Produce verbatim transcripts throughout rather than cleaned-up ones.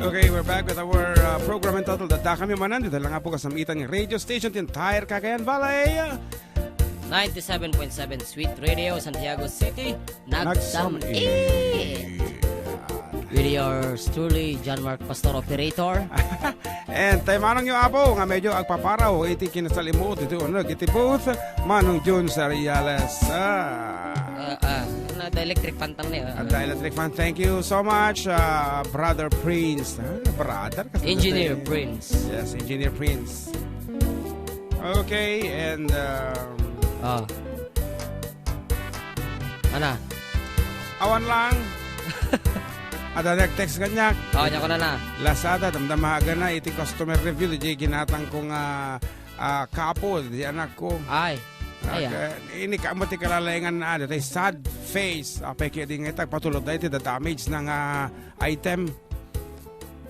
Okay, we're back with our uh, program entitled Adda Kami Manen. Dita lang nga po kasamitan ng radio station ti entire Cagayan Valley. Ninety-seven point seven Sweet Radio, Santiago City. Nagsam-it. With yours truly, John Mark Pastor Operator. And tayo manong yung apo nga medyo agpaparaw iti kinasalimuot iti uneg iti booth, Manong Jun Sariales. Ah. Ah, ah. Ano, the electric fan tan ni, ah. At the electric fan, thank you so much, uh, Brother Prince. Ah, brother, kasi Engineer dati- Prince. Yes, Engineer Prince. Okay, and um, Ah. Ana? Awan lang. Ada nag-text kaniak. Oh, nya ko na na. Lazada, damdama agana iti customer review, di ginatang ko nga ah, kapo, di anak ko. Ay. Ay, ah. Ini ka mo ti kalalayangan na, ah, dati sad face. Apay kaya di nga itag patulod da iti da damage na nga item.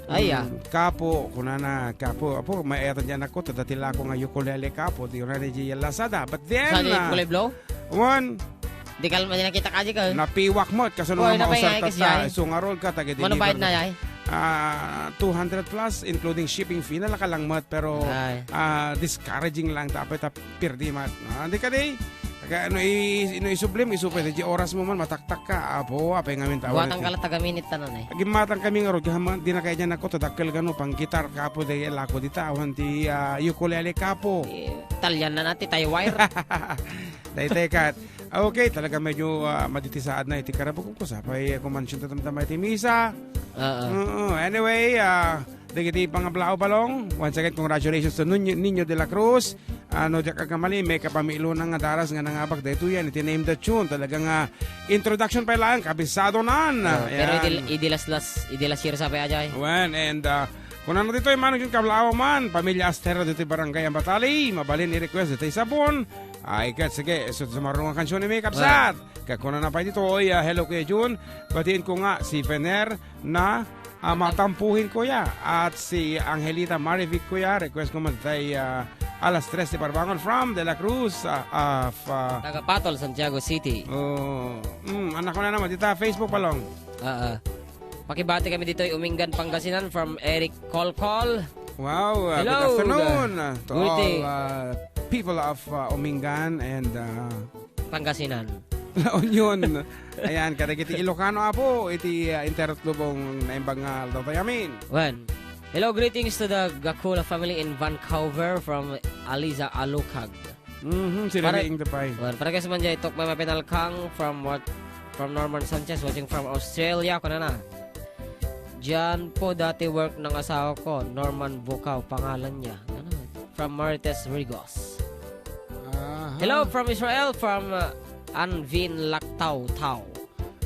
Ay, ah. Mm, kapo, kunana, kapo. Apo, may ayatan di anak ko, tadati la ako nga ukulele kapo. Di ko na di Lazada. But then, Saan yung ah, kulay blue? One. Di ka, di nakita ka, di ka. Napiwak mo, kaso Oy, naman napay mausar nga, ta kasi ay. Sungarol ka, taga Mano bayad na, ay? Ah, two hundred plus, including shipping fee, nalaka lang mo, pero, Ay. ah, discouraging lang, tapos ta pirdi mat. Ah, di ka di. Kaya ano, i-, ino isublim, isublim, di oras mo man, mataktak ka. Apo, apay ngamin tawag Buwatan natin. Ka lang taga-minute tanan, eh. Gimatang kami nga, Rod, di na kaya niya nako, tadakkel gano, pang gitar, kapo, di lako, di tawan, di, ah, ukulele, kapo. Eh, Italian na natin, tayo wire. Daytay kat. Okay, talaga medyo, ah, maditisaad na iti karabukong ko. Sapay, ah, kumansyon tatamtama iti misa. Oo. Oo. Anyway, ah, dagiti pangablao balong. Once again, congratulations to Nuño, Nino de la Cruz. Ano, diak agkamali, may kapamiluna nga daras nga nangabak daytoy yan. Iti Name the Tune. Talaga nga introduction pa lang, kabisado nan. Oo, pero Ayan. Idi, idi las, las, idi las year sa pa ajay. Wen, and, ah, Kunana ditoy, manong ken kablaaw man, pamilya Astero ditoy barangay Ambatali, mabalin i-request ditoy sabon. Ay, ket sige, isu ti sumarunong a kansion ni May Kabsat. Ket kunana pay ditoy, ah, hello, Kuya Jun. Batiin ko nga si Fener na, ah, matampuhin, Kuya. At si Angelita Marivic, Kuya. Request ko man tay, ah, alas tres ti parbangon from De La Cruz, ah, ah, fa- Taga Patol, Santiago City. Oh, mm, anak ko na naman. Dita, Facebook pa lang. Ah, ah. Pakibati kami ditoy Umingan, Pangasinan from Eric Colcol. Wow, uh, Hello, good afternoon, uh, to all, Guti. Uh, people of, uh, Umingan and, uh, Pangasinan. La Union. Ayan, kadagiti Ilocano, apo, iti, uh, internet lubong naimbag nga aldaw tayo. Amin. Wen. Hello, greetings to the Gakula family in Vancouver from Aliza Alukag. Mhm, si Para Rene Ingtapay. Wen, para kay sa man jay Tok Mama Penalkang from what, from Norman Sanchez watching from Australia, kunana. Diyan po dati work ng asawa ko, Norman Bukaw pangalan niya. Ano? From Marites Rigos. Aha. Hello from Israel, from, uh, Anvin Laktaw Tao.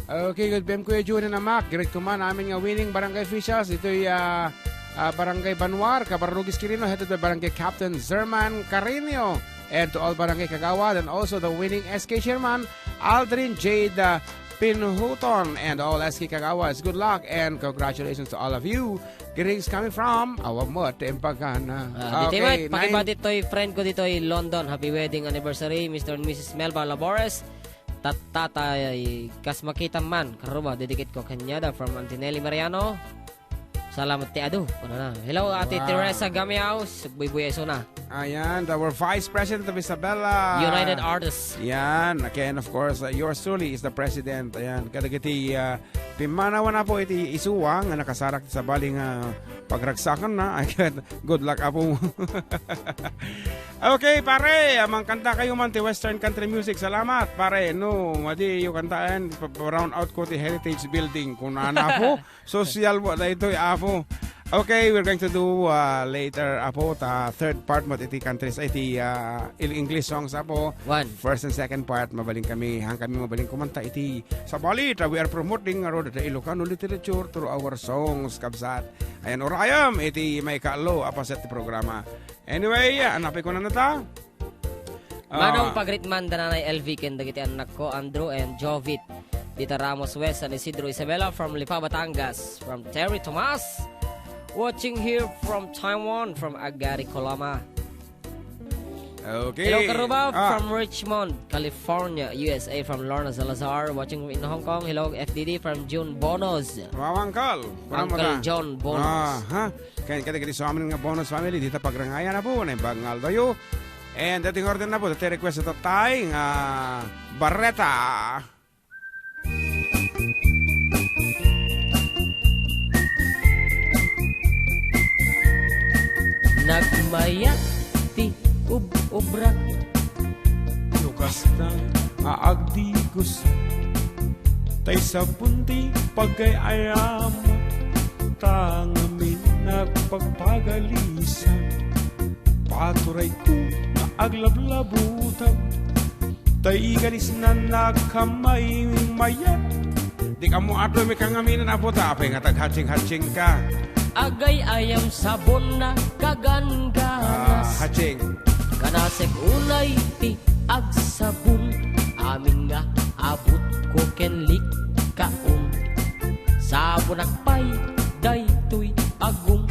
Okay, good P M, Kuya Jun and Amak. Greet ko man amin nga winning barangay officials. Ito'y, ah, ah, Barangay Banwar, Cabarrugis, Quirino, headed by Barangay Captain Zerman Carino. And to all Barangay Kagawad and also the winning S K Chairman, Aldrin Jade, ah, Pinhuton, and all S K Kagawas. Good luck and congratulations to all of you. Greetings coming from Awamot, Empagana. Ah, ditoy, Okay, Mike, pakibati nine to'y friend ko dito'y London. Happy wedding anniversary, Mister and Missus Melba Labores. Tat-, tatay, kas makita man, karuba, dedicate ko kanyada from Auntie Nelly Mariano. Salamat ti adu. Ano na? Hello, Ate Wow. Teresa Gamiao. Sugbuybuya isuna. Ayan, our Vice President of Isabela. United Artists. Yan. Again, of course, uh, yours truly is the President. Ayan. Kadagiti, uh, pimmanawan na po iti isuwa nga nakasarak ti sabali nga pagragsakan na. Ayan. Good luck, apo. Okay, pare, ah, mangkanta kayo man ti Western Country Music. Salamat, pare. No, madi yo kantaan, pa-, pa-, round out ko ti Heritage Building. Kunana po, social mo na ito, apo. Okay, we're going to do, uh, later, apo, ta third part mo iti countries, iti, uh, il-, English songs, apo. One. First and second part, mabalin kami, hang kami mabalin kumanta iti sabali ta we are promoting nga road the Ilocano literature through our songs, kabsat. Ayan, urayam, iti may kaalo, apaset ti programa. Anyway, anapay ko na nata. Manong Ah. pagritman dananay L V ken dagiti annakko, Andrew and Jovit. Dita Ramos West, San Isidro, Isabela from Lipa, Batangas. From Terry Tomas. Watching here from Taiwan, from Agari, Coloma. Okay. Hello, Karuba, Ah. from Richmond, California, U S A, from Lorna Salazar, watching in Hong Kong. Hello, F D D, from June Bonos. Wow, Uncle. Uncle John Bonos. Ah, ha? Kaya, kaya, kaya, sa amin nga Bonos family, dita pagrangayan na po, na yung bagang aldaw. And that in order na po, the request of the time, ah, Barreta. Nagmayat ti ub-, ubrak. No kasta nga agdigos, tay sabon ti pagay-ayam, ta ngamin nagpagpagalisan. Paturayko nga aglablabutab, tay igalisna nakamaymayat. Di ka mo ato mi kangaminan a puta, apay nga taghatsing-hatsing ka. Agay-ayam sabon na kagangganas. Ah, hatsing. Kanasek unay ti agsabon, amin nga abut ko ken likaon. Sabonak pay daytoy agong,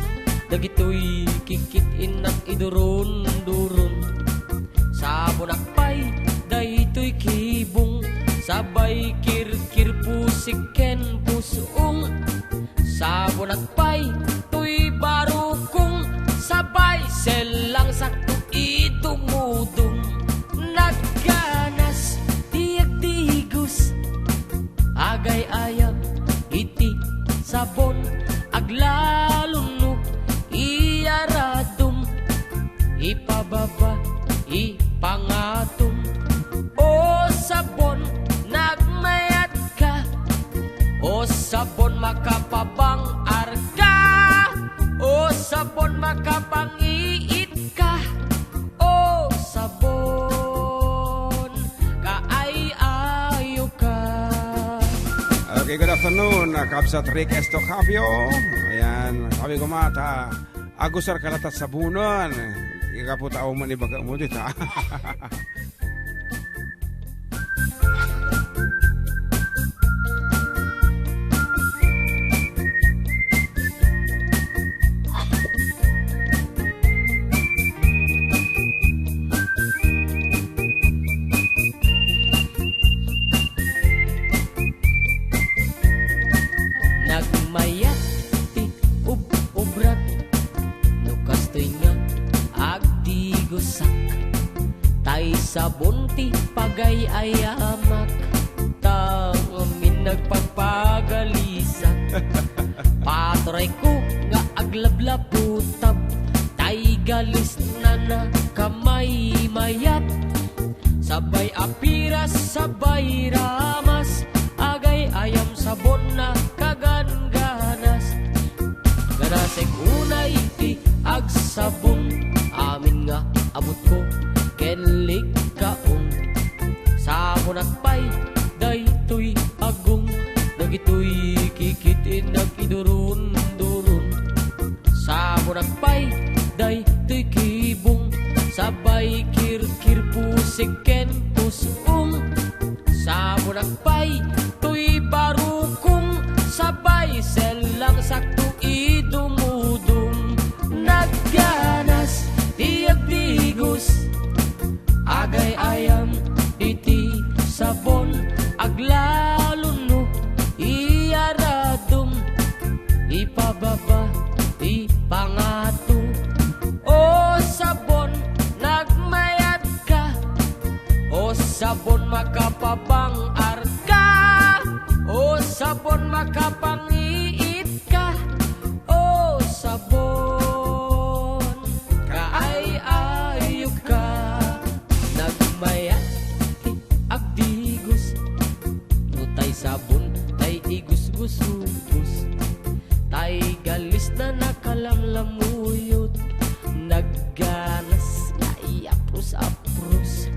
dagitoy kikit-innak iduron-duron. Sabonak pay daytoy kibong, sabay kirkir pusik ken pusong. Sabonak pay toy barukong, sabay sellang sakto idumudong. Nagganas ti agdigos, agay-ayam iti sabon, aglalo no iyaradom, ipababa, ipangatom. O sabon, nagmayat ka. O sabon, makapabang-ar ka. O sabon, makapangiit ka. O sabon, kaay-ayo ka. Okay, good afternoon, uh, Kabsat Rick Estocapio. Ayan, sabi ko, mata, agusar ka latat sabunan. Ikaputa, uman, ibaga mo dita. Nagmayat ti ub-, ubrak, no kastoy nga agdigosak. Tay sabon ti pagay-ayamak, ta ngamin nagpagpagalisak. Paturayko nga aglablabutab, tay galisna nakamaymayat. Sabay apiras, sabay ramas, agay-ayam sabon na kagangganas. Ganasek unay ti agsabon, amin nga abutko ken likaon. Sabonak pay daytoy agong, dagitoy kikit-innak iduron-duron. Sabonak pay daytoy kibong, sabay kirkir pusik ken pusong. Sabonak pay toy barukong, sabay sellang sakto idumudom. Nagganas ti agdigos, agay-ayam iti sabon, aglalo no iyaradom, ipababa, ipangato. O sabon, nagmayat ka. O sabon, makapabang-ar ka. O sabon, makapangiit ka. O sabon, kaay-ayo ka. Nagmayat ti agdigos, no tay sabon, tay igusgusugus. Tay galisna nakalamlamuyot, nagganas nga iyaprus-aprus.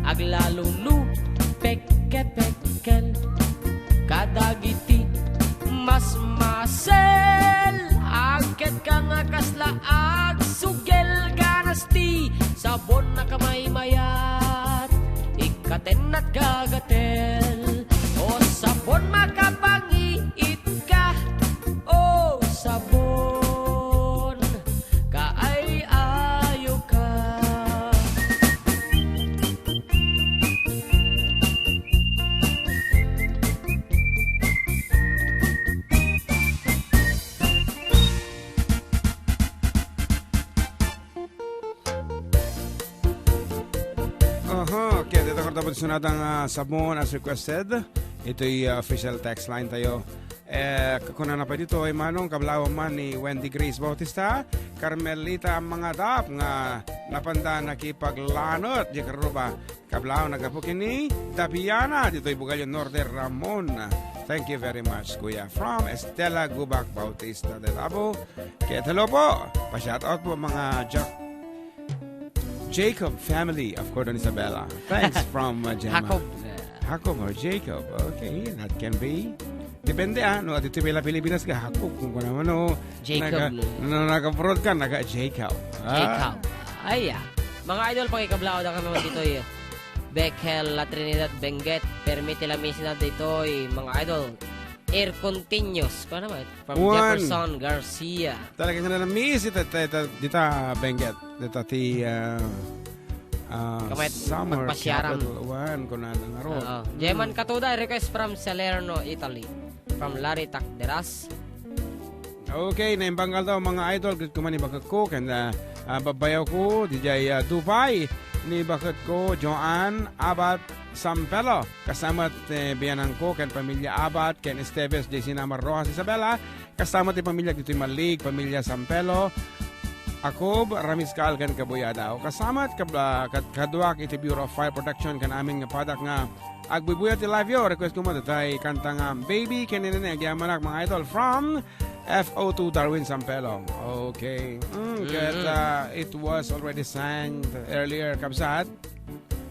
Aglalo no pekke-pekkel kadagiti masmasel. Agket ka nga kasla agsugel, ganas ti sabon na kamaymayat, ikkaten nagagatel. O sabon, makapangiit ka. O sabon, kaay-ayo ka. Sunada nga sabon as requested, itoy, uh, official text line tayo. Eh, kuna na pa dito, eh, Manong, kablawan man ni Wendy Grace Bautista, Carmelita Mangadap nga napanda nakipaglanot, di karuba. Kablawan nagapu kini, Dapiana, ditoy Bugallo Norte, Ramon. Thank you very much, Kuya. From Estela Gubak Bautista de Labo. Ket hello po. Pa-shoutout po, mga Jack Jacob family of Cordon Isabela. Thanks from, uh, Gemma. Jacob. Jacob or Jacob? Okay, that can be. Depende, ah, no, dito pala Pilipinas ka, Jacob, kung kuno man, no, Jacob, naga, no? No, nag-abroad ka, naga-Jacob. Ah. Jacob. Ay, ah. Mga idol, pakikablaw na kami dito, eh. Bekel, La Trinidad, Benguet, permiti la misina dito, eh, mga idol. Air continuous. Kuno naman, from Juan. Jefferson Garcia. Talaga nga na-miss ita, ita, ita, dita, Benguet. Dita ti, ah, ah, Kamayat summer magpasiaram. Capital One, kunana nga ro. Oo. Hmm. Jeman Katuda, request from Salerno, Italy. From Larry Takderas. Okay, naimbanggal daw, mga idol, ket kuma ni baketko, ken, ah, ah, babayaw ko, dijay, ah, Dubai, ni baketko, Joanne Abad Sampelo, kasamat, eh, biyanangko, ken pamilya Abad, ken Esteves, J C Namar Rojas, Isabela, kasama ti pamilya ditoy Malig, pamilya Sampelo, Akob, Ramiscal, ken Kabuyada. O kasama ti kab-, ah, kad-, kaduak iti Bureau of Fire Protection ken amin nga padak nga agbuybuya ti live yo. Request ko mo, datay kanta nga Baby ken Nene, agyamanak, mga idol, from F O two Darwin Sampelo. Okay. Mm, ket, Mm. ah, it was already sang earlier, kabsat.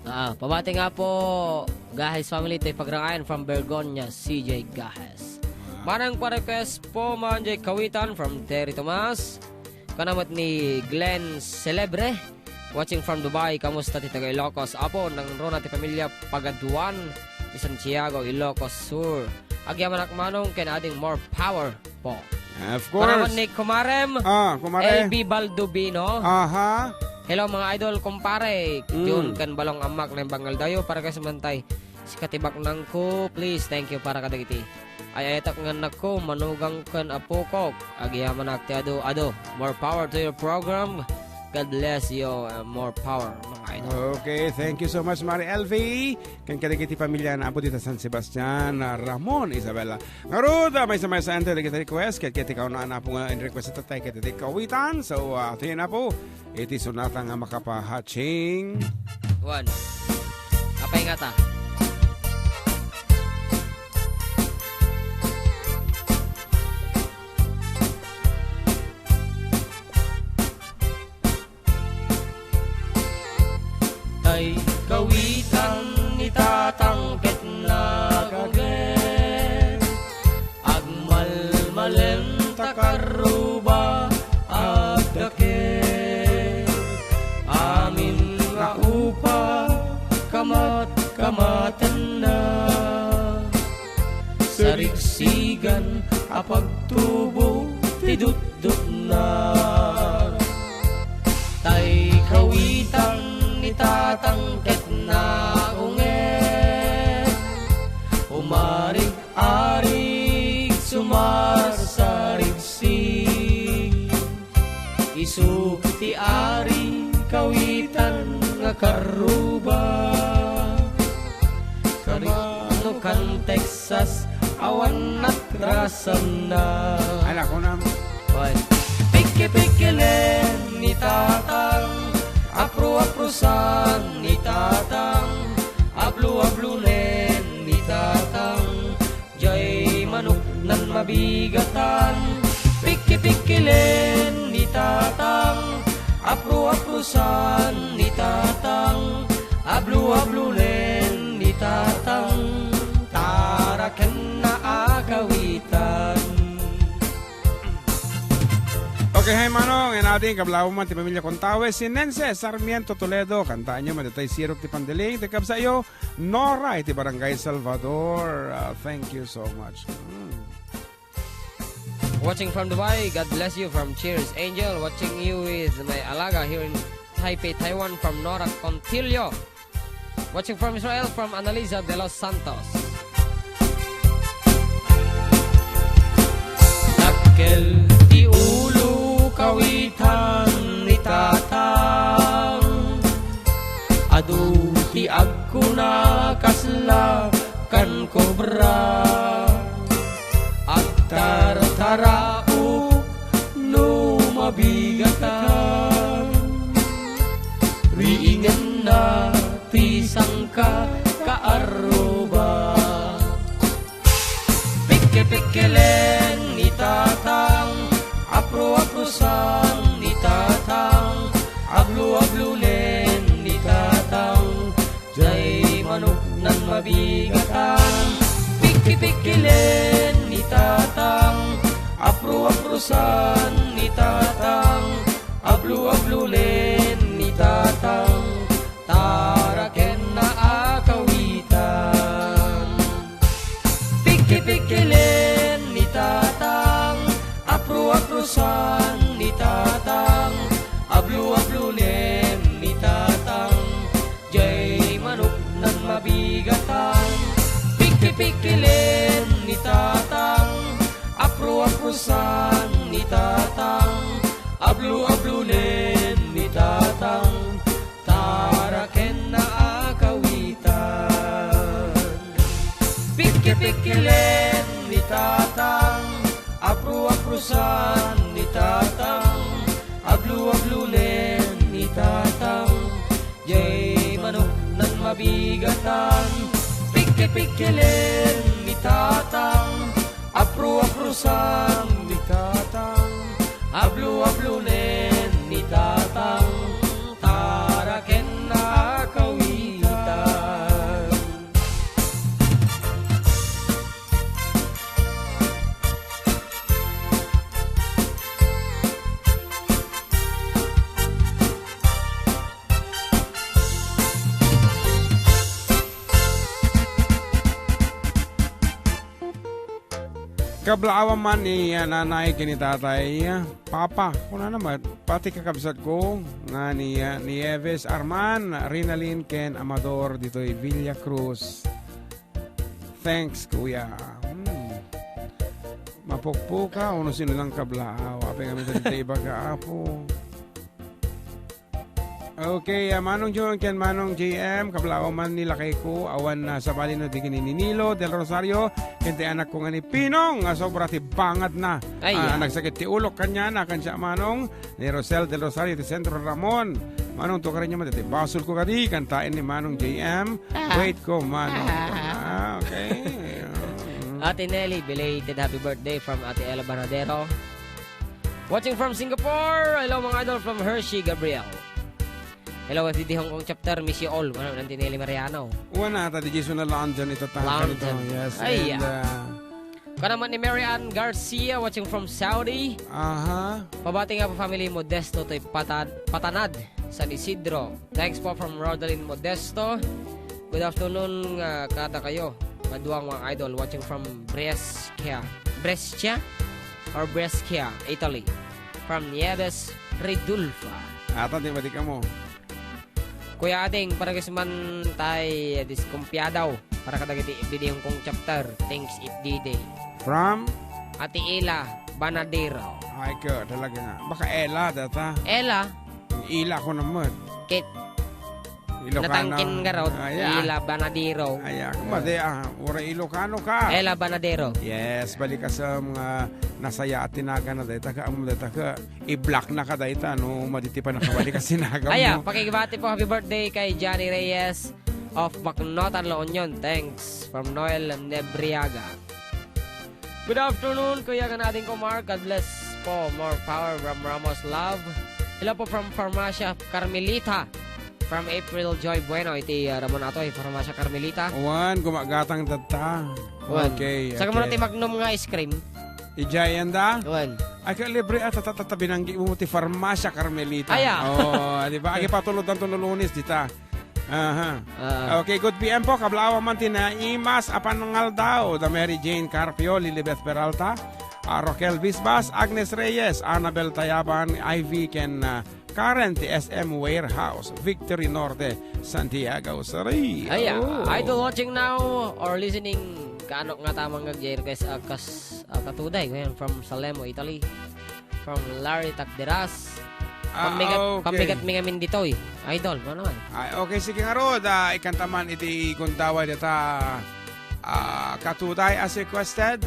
Ah, pabati nga po, Gahes family, toy Pagrangayan from Bergonia, C J Gahes. Wow. Manang pa-request po man jay kawitan from Terry Tomas. Kuna met ni Glenn Celebre, watching from Dubai. Kamusta ti taga Ilocos? Apo, nangruna ti pamilya Pagaduan ti Santiago, Ilocos Sur. Agyamanak, Manong, ken ading more power po. Of course. Kuna met ni Kumarem, Ah, kumare. L B Baldubino. Aha. Hello, mga idol, kumpare. Mm. Jun ken Balong Ammak, naimbanggal dayo, para kas mantay. Sika ti baknangko, please. Thank you para kadagiti ay-ayatek nga annakko, manugang ken apokok. Agyamanak ti adu-adu. More power to your program. God bless you, uh, more power, mga idol. Okay, thank you so much, Mari Elvie. Ken kadagiti pamilya na apo dita San Sebastian, ah, Ramon, Isabela. Ngarud, ah, maysa-maysa enter dagiti request, ket, ket ikaw na, na po nga in request ita tay ket iti kawitan. So, ah, tayo na po, iti sonata nga makapahatching. One. Apay nga ta? Tay kawitan ni Tatang ket nakaget. Agmalmalen ta karruba, adda ket amin nga upa, kamat-kamatenna. Sarigsigan a pagtubo ti dut- dutna. Tay kawitan ni Tatang ket naunget. Umarig-arig sumarsarigsi. Isu ti ari kawitan nga karruba. Kari no kan Texas, awan natrasanna. Ala, kunam. Oy. Pikki-pikkilen ni Tatang, apru-aprusan ni Tatang, ablu-ablunen ni Tatang, jay manok nan mabigatan. Pikki-pikkilen ni Tatang, apru-aprusan ni Tatang, ablu-ablunen ni Tatang, tarakenna a kawitan. Okay, hi, Manong. Inading kablawan man ti pamilya Contawe, si Nense Sarmiento Toledo. Kantaanyo, madatay sirok ti pandiling, ti kabsayo, Nora, iti Barangay Salvador. Ah, thank you so much. Mm. Watching from Dubai, God bless you from Cheers Angel. Watching you with my alaga here in Taipei, Taiwan from Nora Contillo. Watching from Israel from Annalisa de los Santos. Dakkel ti ulo kawitan ni Tatang. Adu ti agkuna sobra. Agtartaraok no mabigatan. Riingenna ti sangka kaarruba. Pikki-pikkilen ni Tatang, apro-aprosan ni Tatang, ablo-ablonen ni Tatang, jay manok nan mabigatan. Pikki-pikkilen ni Tatang, apro-aprosan ni Tatang, ablo-ablonen ni Tatang, tarakenna a kawitan. Pikki-pikkilen ni Tatang, apro-aprosan ni Tatang, ablo-ablonen ni Tatang, jay manok nan mabigatan. Pikki-pikkilen ni Tatang, apro-aprosan ni Tatang, ablo-ablonen ni Tatang, tarakenna a kawitan. Pikki-pikkilen ni Tatang, apro-aprosan ni Tatang, ablo-ablonen ni Tatang, jay manok nan mabigatan. Pikki-pikkilen ni Tatang, apro-aprosan ni Tatang, ablo-ablonen ni Tatang, tarakenna a kawitan. Kablaawan man ni, ah, nanay ken ni tatay, ah, papa, kunana met, pati kakabsatko nga ni, ah, Nieves Arman, Rinalin ken Amador ditoy Villa Cruz. Thanks, kuya. Hmm. Mapukpuka, o no sino lang kablaaw. Apay kami sa iba ka, apo. Okay, ah, Manong John ken Manong J M, kablaaw man ni lakayko, awan na sabali no di ken ni Nilo Del Rosario, ken ti anakko nga ni Pinong, nga sobra ti bangadna. Ay, ah, ah. Nagsakit ti ulok kaniana, ken siak Manong, ni Rosel Del Rosario ti Centro Ramon. Manong, tukarenyo met ti basolko kadi, kantaen ni Manong J M. Ah. Wait ko, Manong. Ah. Ah, okay. Mm. Ate Nelly, belated happy birthday from Ate Ella Banadero. Watching from Singapore. Hello, mga idol from Hershey, Gabriel. Hello, F D D Hong Kong chapter. Miss you all. Wala, Auntie Nelly Mariano. Wala, ta di Jason na London ito, ta-, London. Ito. Yes, ay, and, ah. Uh, Kanaman ni Mary Ann Garcia, watching from Saudi. Aha. Pabati nga pa family Modesto toy Patan-, Patanad, San Isidro. Thanks po from Rodalyn Modesto. Good afternoon nga kada kayo. Maduang mga idol watching from Brescia. Brescia or Brescia, Italy. From Nieves Ridulfa. Ata, di ba di ka mo? Kuya Ading, para kas man tay diskumpiadaw. Para kadagiti F D D Hong Kong chapter. Thanks, F D D. From? Ate Ela Banadero. Ay, ka, talaga nga. Baka Ela, data. Ela? Ila ko naman. Kit. Ilocano. Natangkin nga raw, ah, yeah. Ila Banadero. Ay, ah, kumadi, ah, ura Ilocano ka. Ela Banadero. Yes, balik ka sa mga nasaya at tinaga na dahil taga, amo dahil taga, i-block na ka dayta, no, maditi pa nakabalik ka sinaga mo. Aya, pakibati po, happy birthday kay Johnny Reyes of Macnotan, La Union. Thanks. From Noel Nebriaga. Good afternoon, Kuya Kanading ko, Mark. God bless po. More power from Ramos Love. Hello po from Farmacia Carmelita. From April Joy Bueno, iti, uh, Ramon Atoy, Farmacia Carmelita. Wan, gumagatang tatta. Wan. Okay, saka mo na okay. Ti Magnum nga ice cream. Ijay yanda? Wan. Ay, ka libre at tatatabi ng mo ti Farmacia Carmelita. Aya. Oh, di ba? Agi patulod ang tululonis dita. Aha. Ah. Okay, good P M po. Kablaawan man ti naimas a panangaldaw da Mary Jane Carpio, Lilibeth Peralta, ah, Roquel Bisbas, Agnes Reyes, Annabel Tayaban, Ivy, ken, ah, Karen ti S M Warehouse, Victory Norte, Santiago City. Ay, ah, oh. Idol watching now or listening, kaano nga tamang nga request, ah, kas-, ah, katuday, ngayon from Salemo, Italy. From Larry Tagderas. Ah, pamigat, okay. Pamigat mi ngamin ditoy. Idol, ano naman? Ay, okay, sige nga, Rod. Ah, ikanta man iti gundaway dita. Ah, Katuday as requested.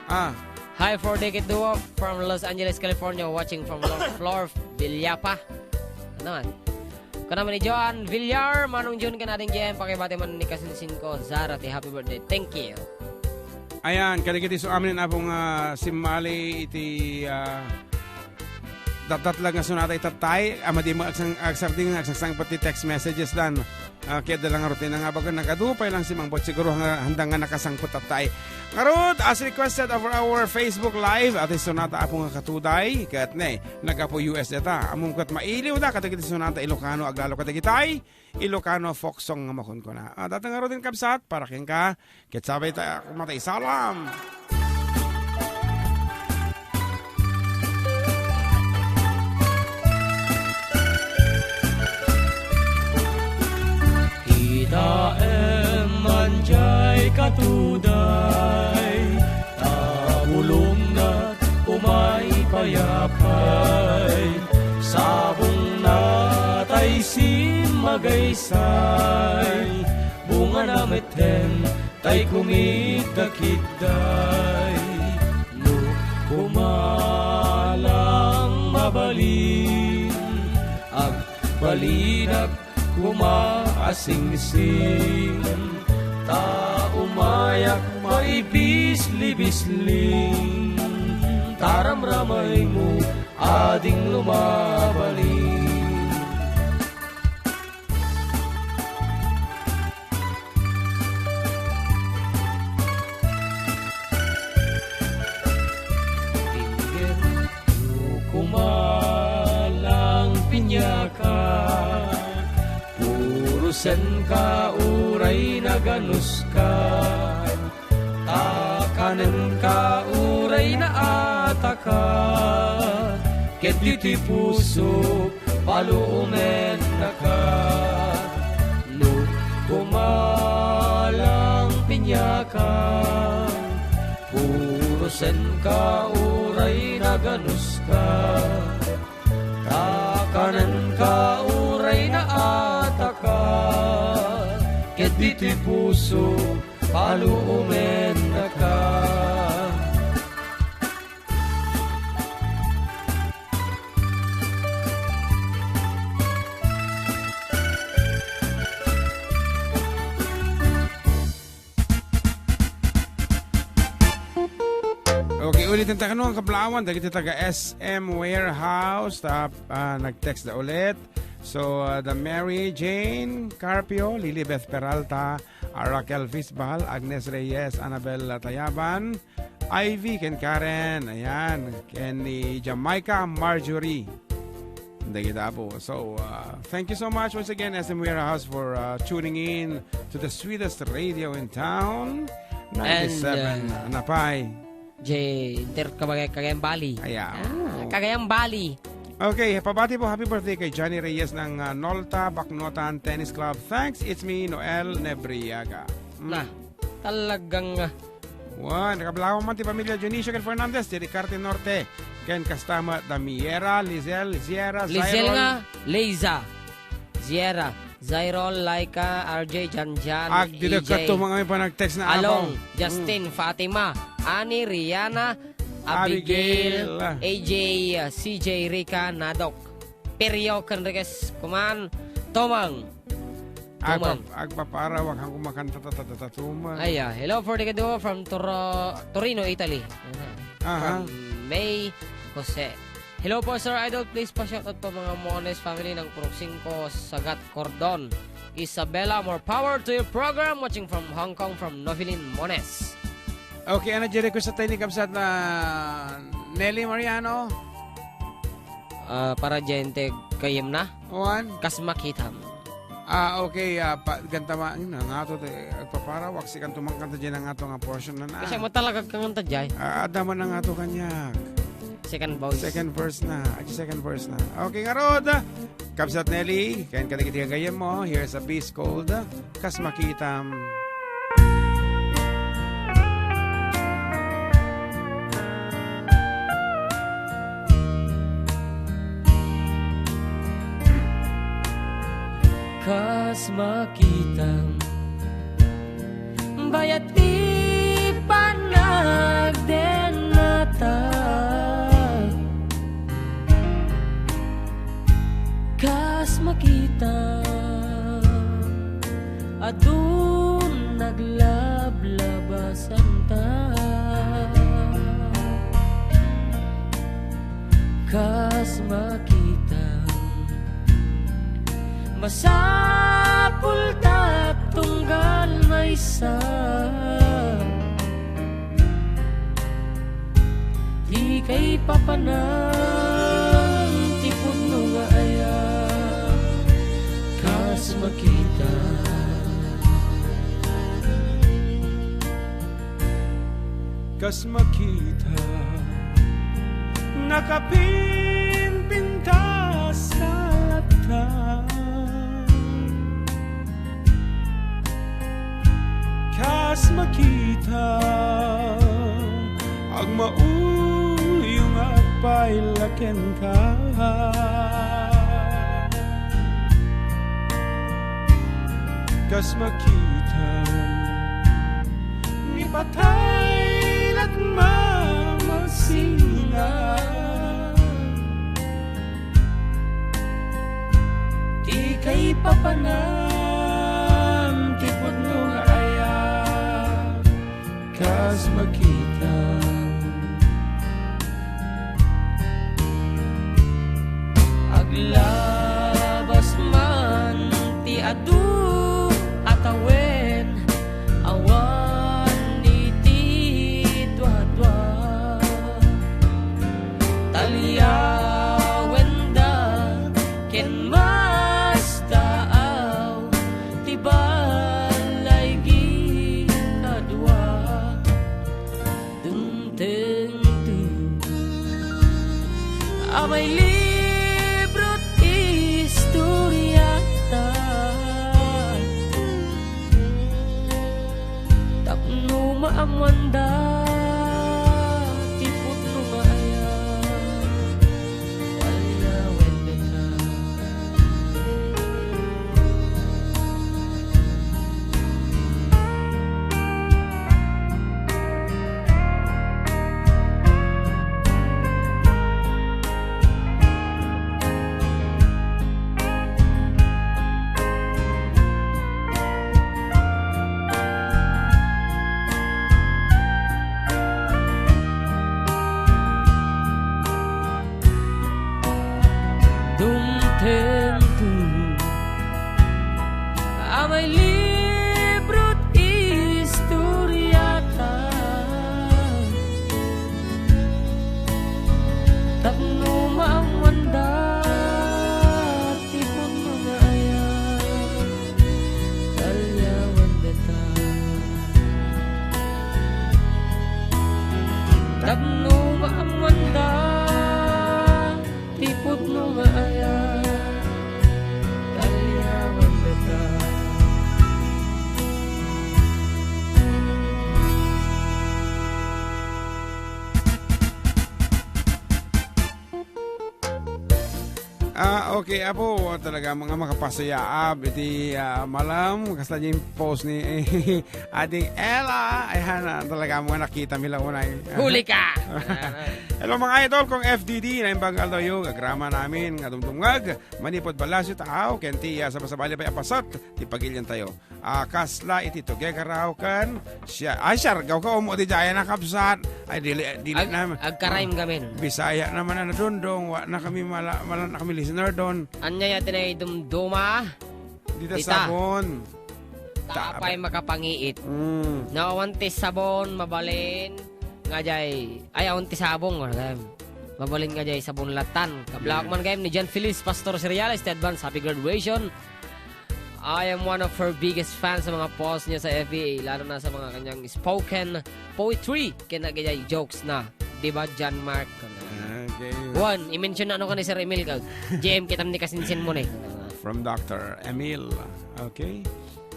Ah. Hi, Four Decade Duo from Los Angeles, California, watching from Lo-, Flor Villapa. Ano man? Kuna man ni Joan Villar, Manong Jun, ken Ading Jem, pakibati man ni kasinsin ko, Zara, ti happy birthday. Thank you. Ayan, kadagiti so amin, Apo, nga simmali iti, ah, datdatlag nga sonata itattay, a madi mo agsang-, agsarding, agsangsangpet ti text messages dan. Ah, kaya da lang rutina nga baga, nagadu pay lang si Mangbot. Siguro nga handa nga nakasangpet tattay. Ngarud, as requested over our Facebook Live, ati sonata Apo nga Katuday, ket ne, nagapu U S data. Amum ket mailiw da, kadagiti sonata Ilocano, aglalo kadagitay Ilocano folk song nga makunkuna. Ah, data ngarud din kabsat, para kenka, ket sabay ta, kumata isalam. Itaem man jay Katuday, ta bulongna umay payapay, sabongna tay simmagaysay, bungana metten tay kumidda-kidday. No kumalang mabalin, agbalinak koma a singsing, ta umayak maibislibisling, ta ramramaymo, ading lumabalin. Kumalang pinyaka, purusenka uray naganuska, ta kanenka uray naataka, ket ditoy pusok paluomennaka. No kumalang pinyaka, purusenka uray naganuska, ta kanenka uray naataka, ket ditoy pusok paluomennaka. Okay, ulitin ta kano ang kablaawan, dagiti taga S M Warehouse, ta, ah, nag-text da ulit. So, ah, da Mary Jane Carpio, Lilibeth Peralta, ah, Raquel Fisbal, Agnes Reyes, Annabel Tayaban, Ivy, ken Karen, ayan, ken ni Jamaica Marjorie. Dagita po. So, uh, thank you so much once again, S M Warehouse, for, uh, tuning in to the sweetest radio in town, And, ninety-seven, uh, Napay. J, Inter Kabagay, Cagayan Valley. Ayan. Ah, Cagayan Valley. Okay, pabati po, happy birthday kay Johnny Reyes ng, uh, Nolta, Baknotan Tennis Club. Thanks, it's me, Noel Nebriaga. Mm. Na, talagang, uh, Wan, kablaawan man ti pamilya Dionisio ken Fernandez, ti Ricarte Norte, ken kasta met da Miera, Lizel, Ziera, Lizel Zyron. Nga, Leiza, Ziera, Zyrol, Laika, R J, Janjan, Agdidek A J, kadto mga may panag-text na Along, abaw. Justin, Mm. Fatima, Ani, Rihanna, Abigail, Abigail. A J, C J, Rica, Nadok. Perio Enriquez, kuman, Tomang. Agpa-, Tomang. Agpaparawak ang kumakanta ta, ta, ta, ta, Tomang. Ay, ah, hello for the Kaduo from Toro-, Torino, Italy. Aha. Aha. From May Jose. Hello po, Sir Idol. Please pa-shoutout po mga Mones family ng Purok Singko, Sagat, Cordon. Isabela, more power to your program. Watching from Hong Kong, from Novelin Mones. Okay, ano di request tayo ni Kabsat na Nelly Mariano? Ah, para dyan, te, kayem na? Juan? Kas makitam. Ah, okay, ah, pa, ganta ma-, yun, nangato, te, agpapara, waksi kan tumangkanta dyan, nangato nga portion na na. Kasi mo talaga kanganta dyan. Ah, adda man nangato kanya. Second voice. Second verse na. Ay, second verse na. Okay, nga rod. Kabsat Nelly, ken kadagiti gagayyem mo, here's a piece called, uh, Kas Makitam. Kas makitam, Kayat ti panagdennata, kas makita, adun naglablabasanta. Kas makita, masapul ta tunggal maysa. Ti kaipapanan ti pudno nga ayat, kas makita. Kas makita, nakapinpintas a latta. Kas makita, agmauyong agpaila kenka. Kas makita, ni patay lat mamasina. Ti kaipapanan ti pudno nga ayat, kas makita. Aglabas man ti adu a tawen, awan iti duadua. Talyawenda ken mastaaw ti ballaygi kadua. Dumtengto a mailibro ti istoriata. Tapno maammoanda ti pudno nga ayat. Alyawen dayta. Dumtengto a mailibro ti istoriata. Tapno maammoanda ti pudno nga ayat. Alyawen dayta. Tapno maammoanda ti pudno nga ayat. Alyawen dayta. Ah, okay, Apo, talaga nga makapasayaab iti, ah, malam, kasta diay post ni Ading Ella. Ayan, ah, talaga nga nakita mi la unay. Huli ka! Hello, mga idol, kong F D D, naimbag aldaw yu, gagrama namin nga dumdumngag, manipud ballasiw, taaw, ken ti, ah, sabasabali pay a paset ti pagiliantayo. Ah, kasla iti tugegaraw ken sia-, ay, siargaw ka, umo, ti jaya na, kabsat. Ay, dili, dili Ag-, na. Agka-rhyme kami. Bisaya naman a nadungdung, wa na kami mala-, wala na kami listener don. Ania ya ti naidumduma? Dita. Dita sabon. Ta apay makapangiit. Mm. No awan ti sabon, mabalin nga jay, ay, awan ti sabong, wala gayam. Mabalin nga jay sabon latan. Kablaak man gayam ni John Feliz Pastor Cereales, ti advance happy graduation. I am one of her biggest fans sa mga post niya sa F B, lalo na sa mga kanyang spoken poetry, ken dagiti jokes na. Di ba, John Mark? Okay. One, i-mention na ano ka ni Sir Emil, kag J M, kitam ni kasinsin mo ni. From Doctor Emil. Okay.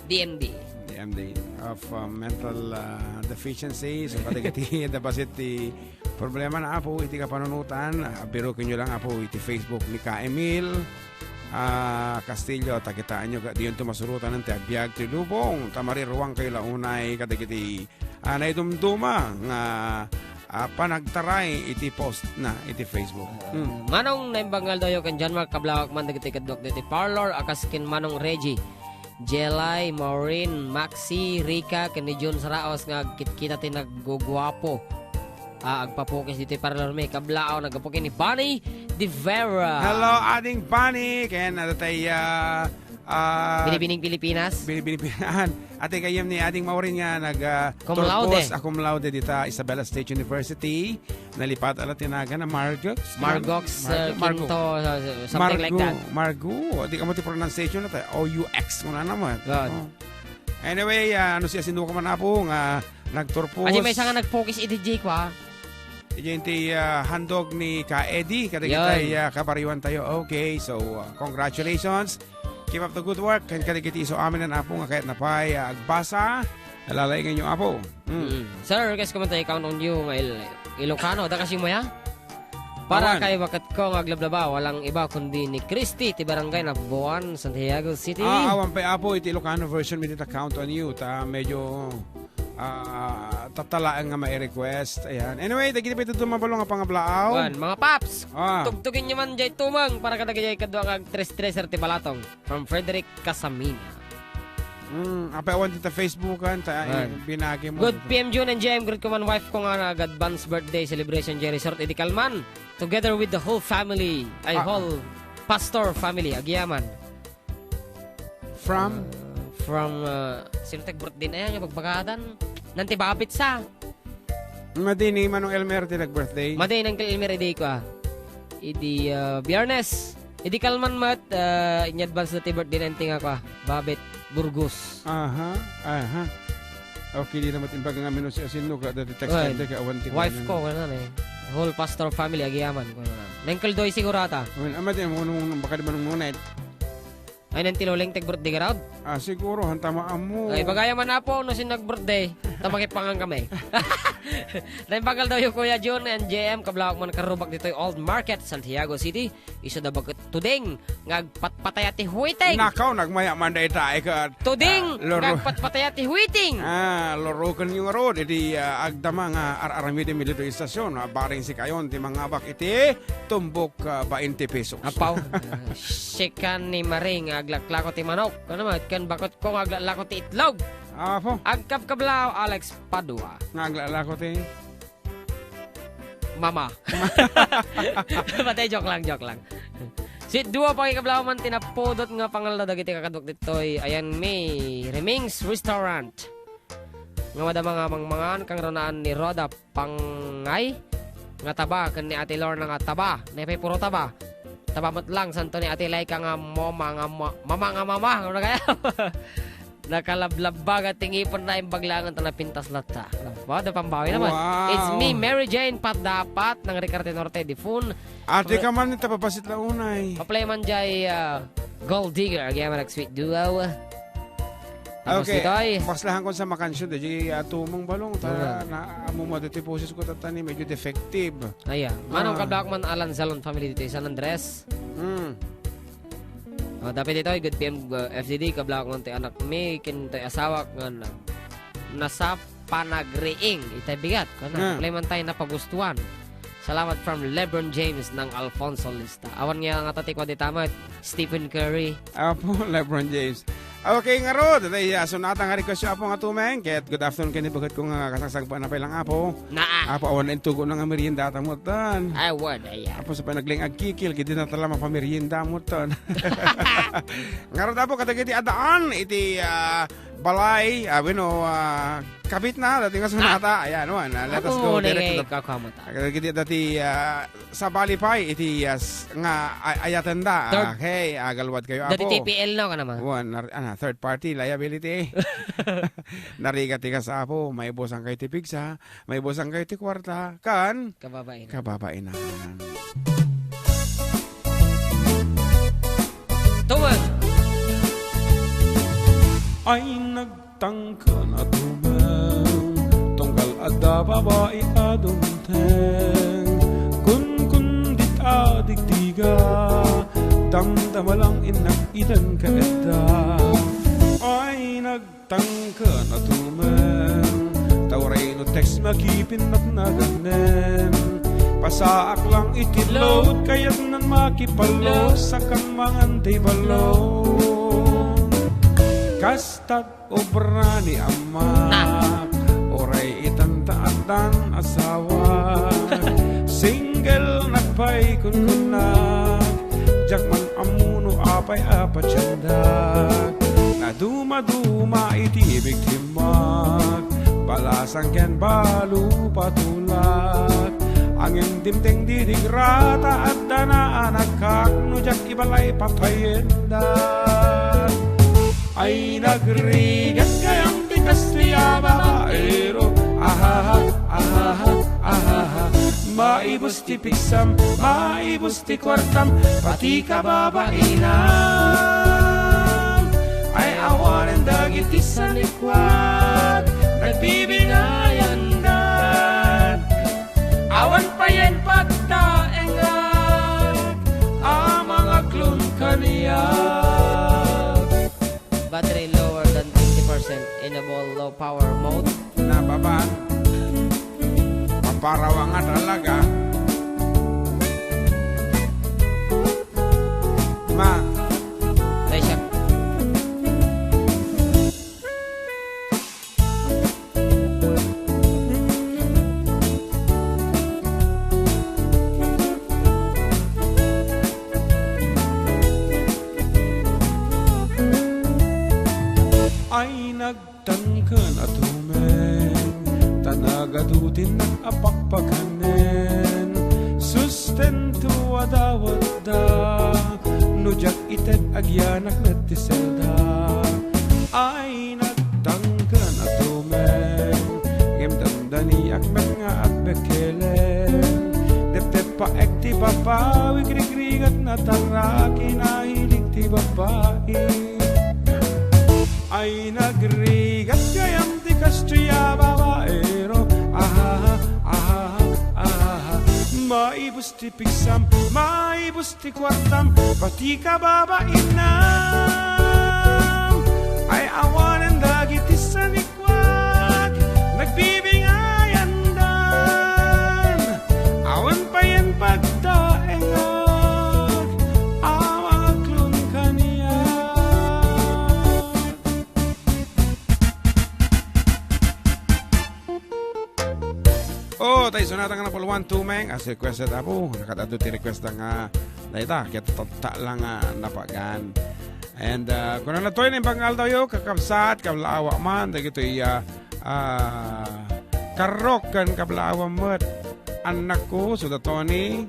D M D. D M D of, uh, mental, uh, deficiency. So, kadagiti, dabasit ti problema na, Apo, iti kapanunotan. Uh, biruken nyo lang, Apo, iti Facebook ni Ka Emil. ah, Castillo, ta kitaenyo, diyonto masurotan ti agbiag ti lubong, ta mariruangkayo la unay kadagiti, ah, naidumduma nga, ah, panagtaray iti post na iti Facebook. Mm. Manong, naimbag nga aldawyo ken John Mark, kablawak man dagiti kaduak diti parlor, a kas ken Manong Reggie, Jelay, Maureen, Maxi, Rica, ken ni Jun Saraos nga agkitkita ti nagguguapo. Ah, agpapukis ditoy parlor mi. Kablaaw, naggapu ken ni Bonnie De Vera. Hello, Ading Bonnie. Ken, ano tayo, ah, ah, Binibining Pilipinas. Binibining Pilipinas. Ate kayem ni Ading Maureen nga nag, ah, Cum laude. Turpos, ah, cum laude dita Isabela State University. Nalipat ala ti nagan na Margox. Margox, uh, Margo-, Margo-, Quinto, uh, something like Margo-, that. Margo. Di ka mo ti pronunciation na tayo. O U X mo na naman. Good. Oh. Anyway, ah, ano siya, sino ka man, Apo, nga nagturpos? Kasi may isa nga nagpukis iti Jake, wa? Iyan ti, ah, handog ni Ka Eddie, kada Yun. Kita, ah, kabaryoan tayo. Okay, so, ah, congratulations. Keep up the good work. Ken kadagiti isu amin, Apo, nga kayat na pay, ah, agbasa. Alalaingan niyo, Apo. Mm. Mm. Sir, request ko man tayo, count on you nga Il-, Ilocano. Da kasi mo ya? Para Awan. Kay baket ko nga aglablaba, walang iba kundi ni Christy, ti barangay Nabuan, Santiago City. Ah, awan pay, Apo, iti Ilocano version, mi ti ta count on you. Ta medyo, ah, tatalaen nga mai-request. Ayan. Anyway, dagiti pa ito dumabalo nga pangablaaw. Wan, mga paps, Ah. tugtugin nyo man jay tumang para kadagiti kadwa nga agtres-treser ti balatong. From Frederick Casamina. Mm, apay awan dita Facebookan, ta, Right. eh, binagi mo. Good P M June and J M, greet ko man wife ko nga nag-advance birthday celebration jay resort idi kalman, together with the whole family, ay, Ah. whole pastor family, agiaman. From? Uh, from, uh, sino tag-birthday na yan, yung pagbagatan? Nanti Babit sa. Madi ni Manong Elmer ti nag-birthday. Madi ni Uncle Elmer, idi ko, ah. Idi, ah, Biyernes. Idi kalman met, ah, in advance na ti birthday na inting ako, ah. Babet Burgos. Aha, aha. Okay, di naman imbaga nga mino si Asin, no? Kada ti text Well, time, ka awan ti wife kanan. Ko, ano na eh. Whole pastor family, agiaman, ko na. Uncle Doy sigurata. Well, ama di, mo nung baka di manong nunay. Ay, nanti Loleng, tag-birthday ka raw? Ah, siguro, hanta maammo. Ay, bagaya man, Apo, no sin nag-birthday, ta makipangan kami. Naimbag nga aldawyo, Kuya Jun and J M, kablawak man karubak ditoy Old Market, Santiago City. Isu da baket tuding nga agpatpataya ti huiting. Nakaw, nagmaya man da ita, ay ka, Tuding ah, loro-, nga agpatpataya ti huiting. Ah, loroken yung road, iti, ah, agdama nga ar-aramiden mi dito istasyon, ah, bareng si kayon, ti mangabak iti tumbok, ah, bainte pesos. Apaw, ah, sikan ni Maring nga aglaklako ti manok. Ano man, kan bakot ko nga aglaklako ti itlog. Apo. Agkabkablaw, Alex Padua. Nga aglaklako ti? Mama. Patay, joke lang, joke lang. Si dua pakikablaw man tinapudot nga pangaldaw dagiti kakadwak ditoy. Ayan mi, Remings Restaurant. Nga madama nga mangmangan kang ranaan ni Roda Pangay nga taba, ken ni Ate Lorna nga taba. Nepay puro taba. Taba met lang, santo ni Ate Laika nga mama nga ma-, mama nga mama. Ano kaya? Nakalablabba nga tingipen na imbaglangan ta napintas latta. Wow, da pambawi naman. Wow. It's me, Mary Jane, Pat Dapat, ng Ricarte Norte, Difun. Ate Pre- ka man, ita papasit la unay. Paplay man jay, ah, Gold Digger, again, man, sweet duo. Tapos Okay, ditoy. Paslahan ko sa makansyod, di, ah, tumang balong, ta, Alright. Na, amo mo, dito boses ko, tatani, medyo defective. Aya, manong Ah. Kablak man, Alan Salon family dito, San Andres. Hmm. Oh, dapat ito, good P M, uh, F D D, kablak man, ti anak mi, kin, ti asawak, nga na, nasa panagriing, itay bigat, kana, Ah. Play man tayo napagustuhan. Salamat from LeBron James ng Alfonso Lista. Awan nga nga tatikwa di tama, Stephen Curry. Apo, LeBron James. Okay, ngarud, dati, ah, sonata nga request, Apo, nga tumeng. Ket good afternoon, kini bagat ko nga kasagsagpa na pay lang, Apo. Naa. Apo, awan na intugo na nga merienda, ata mo tan. Awan, aya. Apo, sa panagling agkikil, kiti na tala mapamerienda mo tan. Ngarud, Apo, kadagiti adaan, iti, ah, balay, ah, bueno, ah, kabit na, dati nga sonata. Ah. Ayan, wan, ah, let us Apo, go direct to nagay the kakamata. Kadagiti dati, ah, sabali pay iti, ah, s-, nga ay-, ayatenda. Third. Okay, agalwad kayo, Dati Apo. T P L, no, ka naman? Wan, nar-, ana, third party liability. Narigat ti kas, Apo, maibusan kayo ti pigsa, maibusan kayo ti kwarta, kan? Kababain. Kababain na. Tuwag. Ay, nag- Tangken a tumeng, tunggal adda babai a dumteng. Kunkundit a digdiga, damdam Malang innak idan ka edda. Ay, nagtangken a tumeng. Ta uray no text makipin natnaganen. Pasaak lang iti load, kayatnan makipalo, sakan mangan ti balon. Kasta obra ni Amak, uray itan ta addan asawa. Single nak pay kunkunnak, diak man ammo no apay a patiendak. Nadumaduma iti biktimak, balasan ken balo patulak. Angin dimteng didigra ta adda na anakak, no diak ibalay papayendak. Ay, nagrigat gayam ti kastoy a babaero. Ahaha, ahaha, ahaha. Maibus ti pigsam, maibus ti kuartam, pati kababainan. Ay, awanen dagiti sanikuat, nagbibingayandan. Awan payen pagtaengak a mangaklon kaniak. Battery lower than twenty percent enable low power mode. Nababa. Paparawa nga talaga. Ma. Ay, siya. Ay, nagtangken a tumeng, ta nagadutinnak a pakpakanen. Sustento a dawatda, no diak ited agianak met ti selda. Ay, nagtangken a tumeng, ngem dandaniak met nga agbekkelen. Depdeppaek ti baba, wigrigrigat na tarra, kinahilig ti babai. Ay, nagrigat gayam ti kastoy a babaero. Ahaha, ahaha, ahaha. Maibus ti pigsam, maibus ti kuartam, pati kababainam. Ay, awanen dagiti sanikuak, nagbibingayandan. Awan payen pagtaengak a mangaklon kaniak. Oh, tay sonata nga napalwan tumeng as requested, apo. Nakadado ti request nga dayta, kaya tatta lang nga napagan. And, uh, kunana toy na imbang aldaw yo, kakabsat, kablaawa man, dagito iya, uh, karrok kan kablaawa met. Anak ko, so da Tony,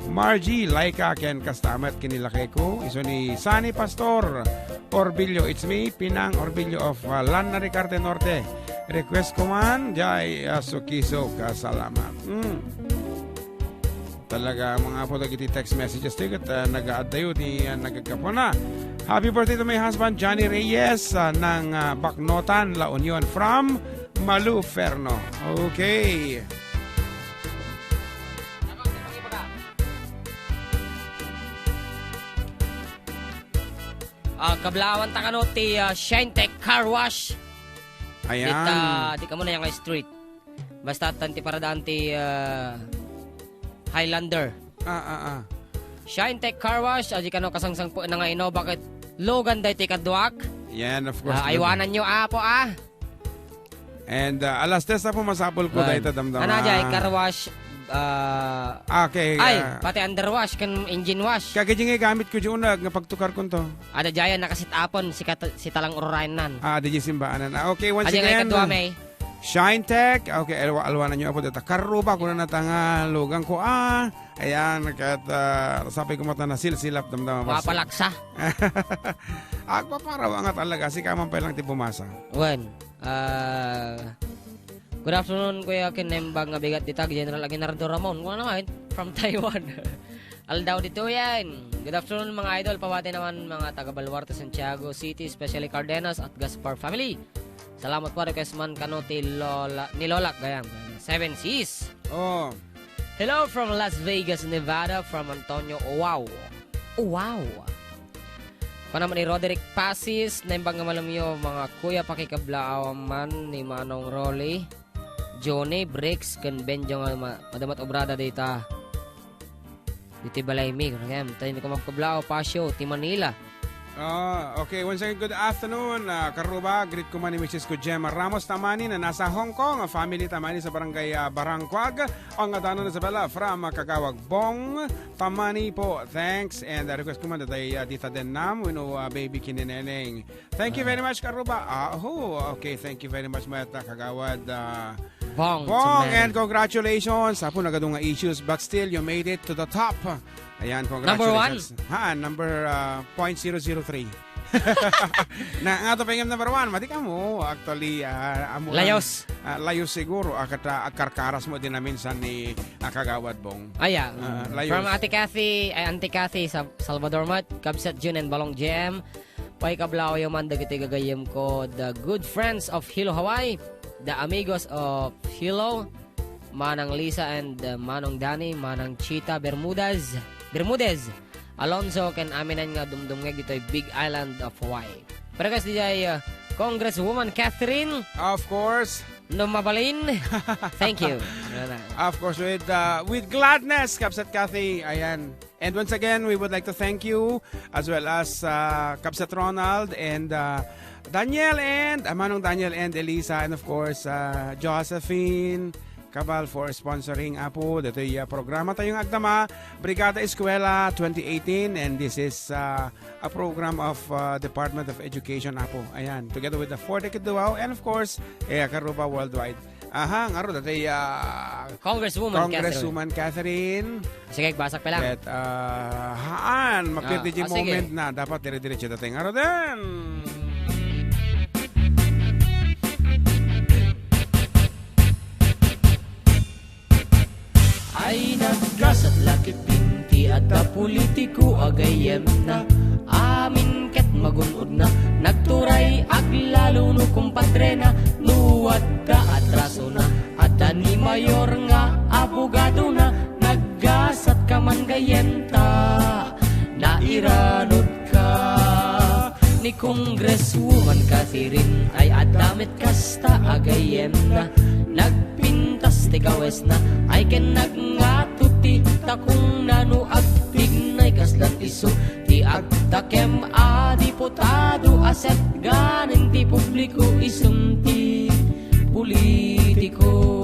Margie, Laika, ken kasta met ken ni lakayko, isu ni Sunny Pastor Orbillo. It's me, Pinang Orbillo of, uh, Lanna Ricarte Norte. Request ko man, jay, uh, Sukiso, kasalamat. Mm. Talaga, mga apo, dagiti text messages ti ket, uh, nagaaddayo ti, uh, nagagkapona. Happy birthday to my husband, Johnny Reyes, uh, ng, uh, Baknotan, La Union, from Maluferno. Okay. Ah, kablaawan ta kano ti, ah, Shine Tech Car Wash. Ayan. Dita, di kamo na yang street. Basta tan ti paradaan ti, ah, Highlander. Ah, ah, ah. Shine Tech Car Wash, adi kano kasangsangpo na nga ino, bakit lugan day ti kaduak? Yan, of course, Ah, lugan. Aywanan nyo, apo, ah. And, uh, alas tres na po, masapul ko dayta damdama. Ana jay, car wash, uh, Ah, okay, ay, uh, pati underwash, kan engine wash. Kagadi nga gamit ko di unag nga pagtukar ko to. Ada jay, nakasit-upon, si kat-, si talang ururayan nan. Ah, di simbaan na. Ah, okay, once Adi nga again, ikadua, uh, May. Shine Tech. Okay, alwa-, alwanan nyo po data. Karuba, kuna na tanga, lugang ko, ah. Ayan, kat, uh, sabi ko mata na silsilap, damdama. Mapalaksa. Agpaparawa nga talaga, si kaman pa lang ti pumasa. Wen. Ah, good afternoon, Kuya Ken, naimbag nga bigat dita, General Aguinaldo Ramon. Kuna naman, from Taiwan. Aldaw ditoyen. Good afternoon, mga idol. Pawati naman, mga taga Baluarte, Santiago City, especially Cardenas at Gaspar family. Salamat po, request man kano ti Lola, ni Lola, gayam. Seven Seas. Oh. Hello from Las Vegas, Nevada, from Antonio. Wow. Wow. Panaman ni Roderick Pasis, naimbag nga malamyo, mga kuya, pakikablaawan man ni Manong Rolly, Johnny, Bricks, ken Benjo nga ma-, madama met obrada dita. Ditoy balaymi, kagem, tayo ni Kumagkablao, Pasio, ti Manila. Ah, okay. Once again, good afternoon, ah, Karuba. Greet ko man ni Missus ko, Gemma Ramos Tamani, na nasa Hong Kong. Family Tamani sa barangay, ah, Barangkwag. Ang ngatanan, Isabella from, ah, Kagawad Bong Tamani po. Thanks. And, ah, request ko man datay, ah, Tita Denam, wenno, ah, Baby Kineneneng. Thank you very much, Karuba. Ah, oh, okay. Thank you very much, Mayat, ah, Kagawad, ah, Bong Bong, Tamani. And congratulations. Apo, nagadu nga issues, but still, you made it to the top. Ayan, congratulations. Number one? Ha, number, ah, point zero zero three. Na, nga to pengem number one, mati kamo, actually, ah, amo lang, layos. Ah, layos siguro, ah, kata, agkarkaras mo din namin sa ni, ah, Kagawad Bong. Aya, ah, layos. From Ate Cathy, ay, Auntie Cathy sa Salvador Mat, Kabsat Jun and Balong J M, paikablaw yo man dagiti gagayyem ko, the good friends of Hilo Hawaii, the amigos of Hilo, Manang Lisa and, uh, Manong Danny, Manang Chita Bermudez, Bermudez, Alonzo, ken aminan nga dumdumngeg ditoy Big Island of Hawaii. Para kas dijay, uh, Congresswoman Catherine. Of course. No mabalin. Thank you. Wala na. Of course, with, uh, with gladness, Kabsat Cathy. Ayan. And once again, we would like to thank you as well as, uh, Kabsat Ronald and, uh, Daniel and, uh, Manong Daniel and Elisa, and of course, uh, Josephine Cabal for sponsoring, Apo, ditoy, uh, programa tayo nga agdama, Brigada Eskwela twenty eighteen, and this is, uh, a program of, uh, Department of Education, Apo. Ayan, together with the Four Decade Duo, and of course, eh, Karuba Worldwide. Aha, ngarud, datay, ah, Congresswoman Catherine. Sige, basak pa lang. Ket, ah, haan, mapirdi ah, di ah, sige. Moment na. Dapat dire-diretso datay. Ngarud din. Ay naggasat la ketdin ti adda politiko a gayyemna. Amin ket magun-odna, nagturay aglalo no kumpadrena, no adda atrasona. Adda ni mayor nga abogadona, naggasat ka man gayyemta, nairanod ka. Ni Congresswoman Catherine ay adda met kasta a gayyemna, nagpintas ti kawesna, ay ken nagngato ti takongna no agtignay kaslan isu ti agtakem a diputado a setganen ti publiko isun ti politiko.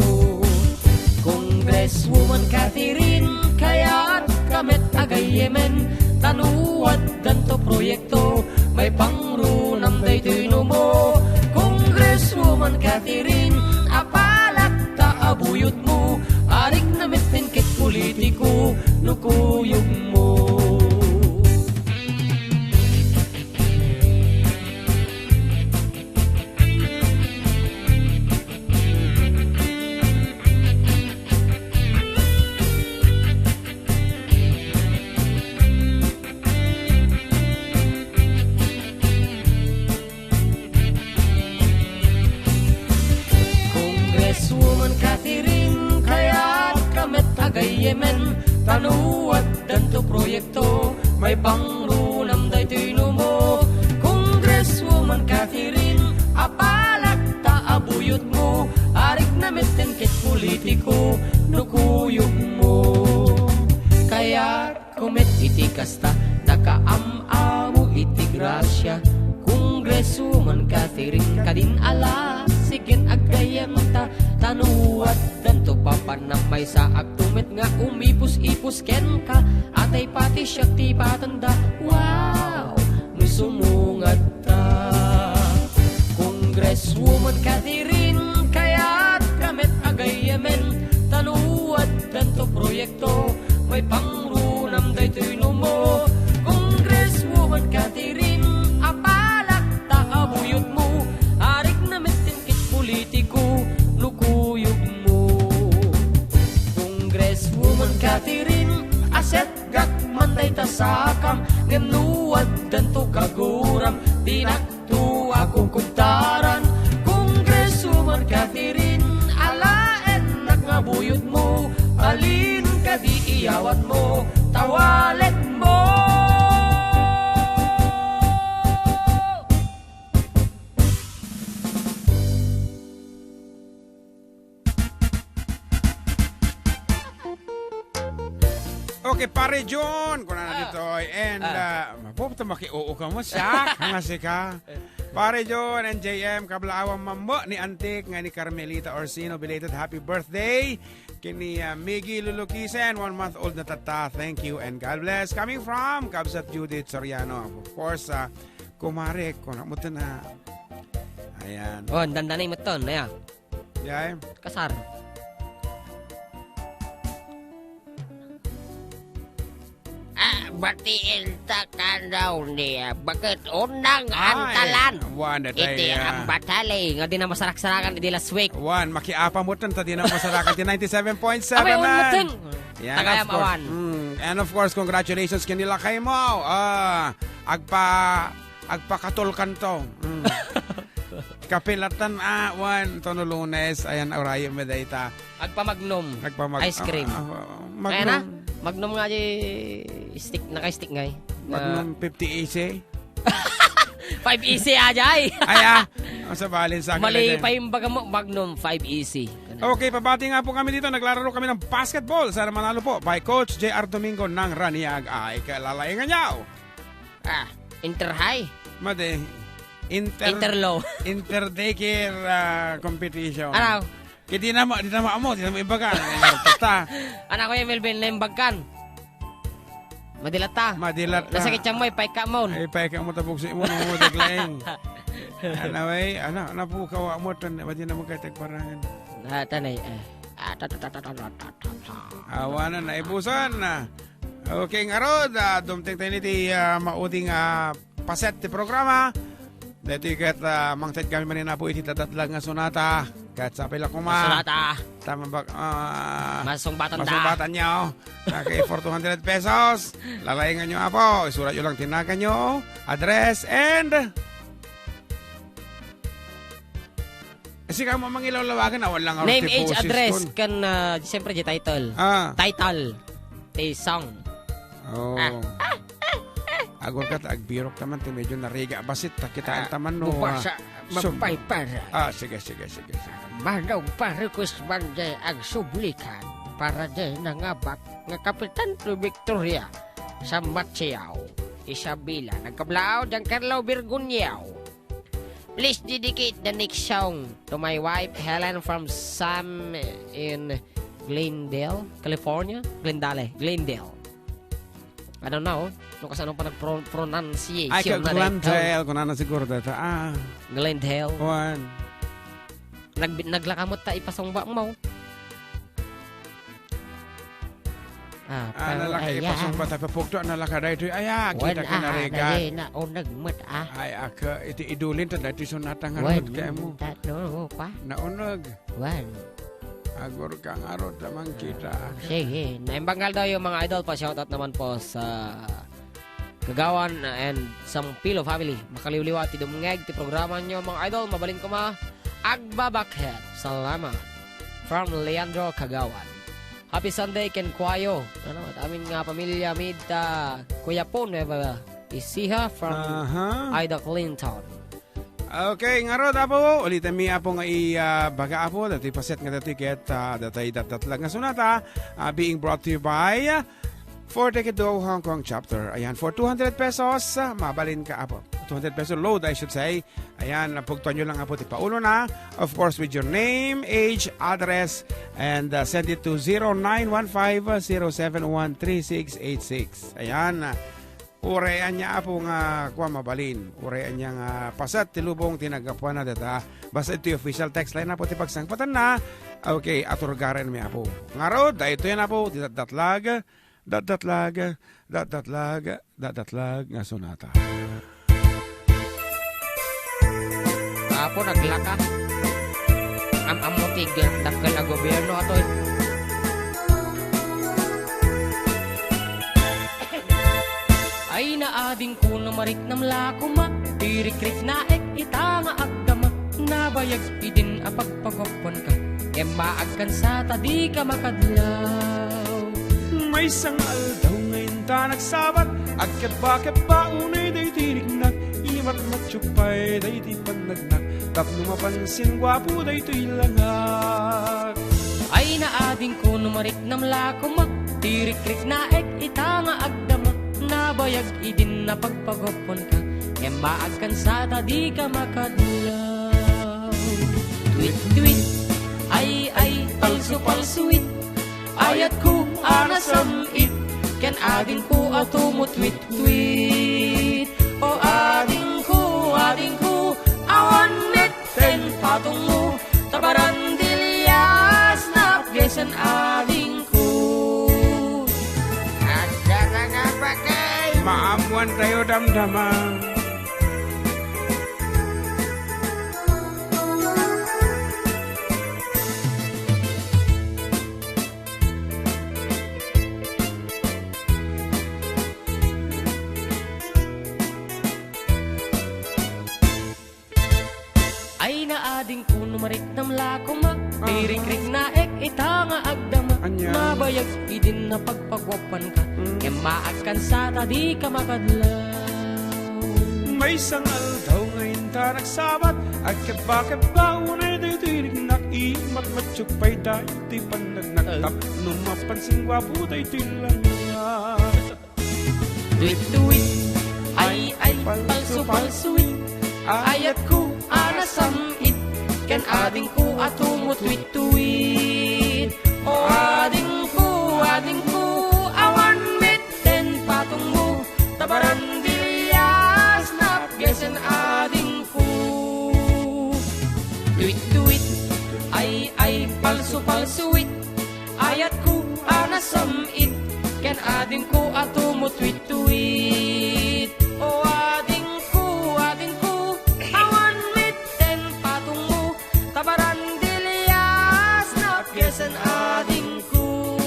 Congresswoman Catherine, kayat ka met a gayyemen, ta no addanto proyekto, maipangrunam daytoy numo. Congresswoman Catherine, apalak ta a buyotmo, arigna met ket politiko no kuyogmo. Congresswoman Catherine, kayat ka met a gayyemen, ta no addanto proyekto, maipangrunam daytoy numo. Congresswoman Catherine, apalak ta a buyotmo, arigna met ket politiko no kuyogmo. Kayat ko met iti kasta, nakaam-amo iti grasia. Congresswoman Catherine, kadin ala, sigen aggayyemta, ta no addanto papanam, maysaakto met nga umipus-ipus kenka, atay pati siak ti patanda. Wow! No sumungadta. Congresswoman Catherine, kayat ka met a gayyemen, ta no addanto proyekto, maipangrunam daytoy numo. Congresswoman Catherine, apalak ta a buyotmo, arigna met ket politiko no kuyogmo. Congresswoman Catherine, aset gak man dayta sakam, ngem no addanto kaguram, dinak to a kukubtaran. Congresswoman Catherine, alaennak nga buyotmo, alin kadi iyawatmo, ta waletmo. Okay, Pare John, kunana Ah. ditoy. And, Ah. uh, mapupunta maki-oo ka mo, siya, nga sika. Pare John and J M, kablaawan mammo ni Antik nga ni Carmelita Orsino, belated happy birthday. Kini, uh, Miggy Lulukisen, one month old na tatta. Thank you and God bless. Coming from Kabsat Judith Soriano. Of course, uh, kumare, kuna mo to na. Ayan. Oh, dandanay mo to, naya. Yay. Kasar. Ah, batiin ta kanaw niya. Bakit unang Ay, antalan? Wan, datay, Iti ah, ang batali nga di na masarak-sarakan idi last week. Wan, makiapa mo tan, ta di na masarakan ti ninety-seven point seven Away, man. Unmuten. Yan, Tagayam of course. Awan. Mm, and of course, congratulations kanila kay mo. Ah, agpa, agpakatol kanto. Mm. Kapilatan, ah, wan, tono Lunes, ayan, orayo mo dayta. Agpamagnom. Agpamag-, Ice cream. Ah, ah, Kaya na? Magnom. Magnom nga di stick, naka-stick nga eh. Magnom fifty E C. Five E C aja ay. Ay, ah. Ang sabalin sa akin Mali na dyan. Pa yung baga mo, Magnom five E C. Okay, pabati nga po kami dito. Naglalaro kami ng basketball. Sana manalo po by Coach J R Domingo ng Raniag. Ay, kalalaingan niyo. Ah, Inter High? Madi. Inter, Interlow. Inter daycare, ah, competition. Araw. Kaya di na ma-, di na maamo, di na maibaga. Basta. Anak ko yung Melvin, naimbagkan. Madilat ta. Madilat ta. Nasakit siya mo, ipaika mo. Ay, ipaika mo, tabugsi mo, no, mo, daglaing. Ano, eh, ano, napukawa mo, tan, madi naman kayo tagparangan. Ah, tanay, eh. Ah, ta, ta, ta. Awanan, naibusan na. Okay, ngarud, ah, dumteng tayo niti, ah, mauding, ah, paset ti programa. Daytoy ket, ah, mangted kami manen, Apo, iti tatatlag nga sonata. Ket sapay la koma. Sonata. Tama ba, ah, Masungbatan ta. Masungbatan niya, oh. Okay, for two hundred pesos. Lalaingan niyo, Apo. Isurat niyo lang ti nagan niyo, address, and Sika mo mangilawlawagan, awan lang Name, age, address, kan, ah, siyempre, di title. Ah. Title. Ti song. Oh. Ah. Agor ka, ta agbirok naman, ti medyo nariga, basit, ta kitaan Ah, taman, no, ah, bubasa, sum-, magpaypara. Ah, sige, sige, sige, sige. Manong Pare Kusman, di agsublikan, para di nangabak, nga Kapitan to Victoria, San Mateo, Isabela, nagkablaaw, Giancarlo Virgoniao. Please dedicate the next song to my wife, Helen, from Sam in Glendale, California. Glendale, Glendale. I don't know no kasano pa nagpro-, pronunciation Ay, ka na dito. Glendale, kung ano siguro dito. Ah. Glendale. Kuan. Nag-, naglaka mo ta ipasungba mo. Ah, Ah, pa-, nalaka, ay, ipasungba ah. Ta papugto, nalaka daytoy. Ay, ah, Wen, kita ah, kinarigat. Dali, nauneg met, ah. Ay, aka, iti idulin ta daytoy sonata nga Wen, rod kay mo. Ta-, no, pa? Nauneg. Wen. Agor ka nga rod, ta mangkita. Ah, sige. Naimbanggal daw yung mga idol, pa-shoutout naman po sa Kagawan and Sampilo family. Makaliwliwa ti dumngeg ti programa nyo, mga idol. Mabalin koma, agbabakhet. Salamat. From Leandro Kagawan. Happy Sunday, ken Kuayo. Ano, amin nga pamilya, mid, ah, Kuya po, Nueva Ecija from Aha. Ida Clinton. Okay, ngarud, Apo, ulitan mi, Apo, nga i, ah, baga, Apo, dati paset nga dati ket, ah, datay datdatlag nga sonata, ah, being brought to you by, ah, For the Kido Hong Kong chapter. Ayan, for two hundred pesos, ah, mabalin ka, Apo. Two hundred peso load, I should say. Ayan, pugtuan nyo lang, Apo, ti paulona. Of course, with your name, age, address, and, uh, send it to zero nine one five, zero seven one, three six eight six. Ayan, ah, urean niya, Apo, nga kua mabalin. Urean niya nga paset ti lubong ti naggapuana data. Basta iti official text line, Apo, ti pagsangpatanna. Okay, aturgaren mi, Apo. Ngarud, daytoy na, Apo, ti datdatlag. Datdatlag, datdatlag, datdatlag nga sonata. Apo, naglaka. Am-ammo ti dakkel a gobierno atoy. Ay, naadingko no mariknam la koma, ti rikriknaek ita nga agdama, nabayag idin a pagpagwapuanka, ngem maagkansa ta dika makadlaw. Maysa nga aldaw nga inta nagsabat, agkebba-kebba unay daytoy riknak, imatmatyo pay daytoy pannagnak, tapno mapansin guapo daytoy langak. Ay, naadingko no mariknam la koma, Tirikriknaek ita nga agdama, nabayag idin napagpaguaponka, ngem maagkansa ta dika makadlaw. Tweet, tweet, ay, ay, palso, palso, it. Ayatko a nasam-it, ken adingko a tumutwitwit. O adingko, adingko, awan met ten patongmo, ta barandillas napgesen adingko. Agdara nga bakay. Maammoan tayo damdama. Ay, naadingko no mariknam la koma. Aha. Tirikriknaek ita nga agdama. Ania? Nabayag idin napagpaguapanka. Mm. Ngem maagkansa ta dika makadlaw. Maysa nga aldaw nga inta nagsabat, agkebba-kebba unay daytoy riknak, imatmatsuk pay daytoy pannagnak. Ay. Tapno mapansin guapo daytoy langit. Tweet, tweet, ay, ay, palso, palso, it. Ayatko a nasam-it, ken adingko a tumutwitwit. O adingko, adingko, awan met ten patongmo, ta barandillas napgesen adingko. Tweet, tweet, ay, ay, palso, palso, it. Ayatko a nasam-it, ken adingko a tumutwitwit. O adingko, adingko, awan met ten patongmo, ta barandillas napgesen adingko.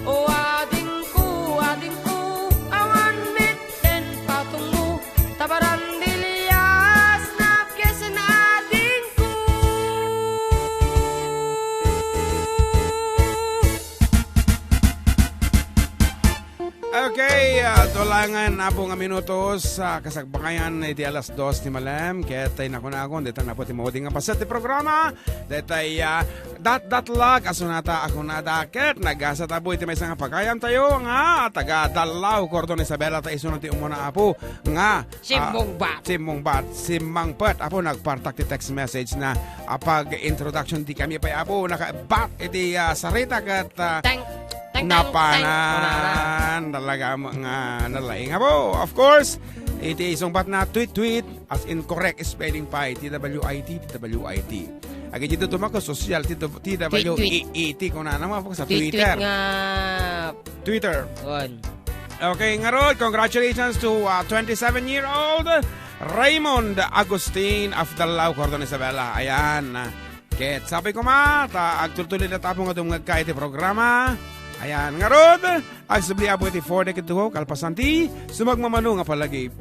O adingko, adingko, awan met ten patongmo, ta barandillas napgesen adingko. Okay, ah, dulangan, apo, nga minutos, ah, kasagbakan iti alas dos ti malem, ket tay nakunakon, dita napo ti maudi nga paset ti programa, daytay, ah, Datdatlag, asunata a kunada, ket nagasat, apo, iti maysa nga pagayam tayo nga taga Dallao, Cordon Isabela, ta isuna ti umuna, apo, nga, ah, simmungbat. Simmungbat, simmangpet, apo, nagpartak ti text message na, ah, pag-introduction, di kami pay, apo, nakabat iti, ah, sarita ket, ah, teng, teng, teng, napanan. Teng. Talaga nga nalaing, apo. Of course, iti isungbat na tweet, tweet, as in correct spelling pay, T W I T, T W I T. Agay dito tumakos, social, T W I T, kunana mo, apo, sa Twitter. Tweet, tweet nga. Twitter. On. Okay, ngarud, congratulations to, uh, twenty-seven-year-old Raymond Agustin of Dallao, Cordon Isabela. Ayan. Ket sapay koma, ta agtultuloy na tapo nga dumngegka iti programa. Ayan, ngarud, agsubli, apo, iti four decade to go, kalpasan ti sumagmamano nga palagi.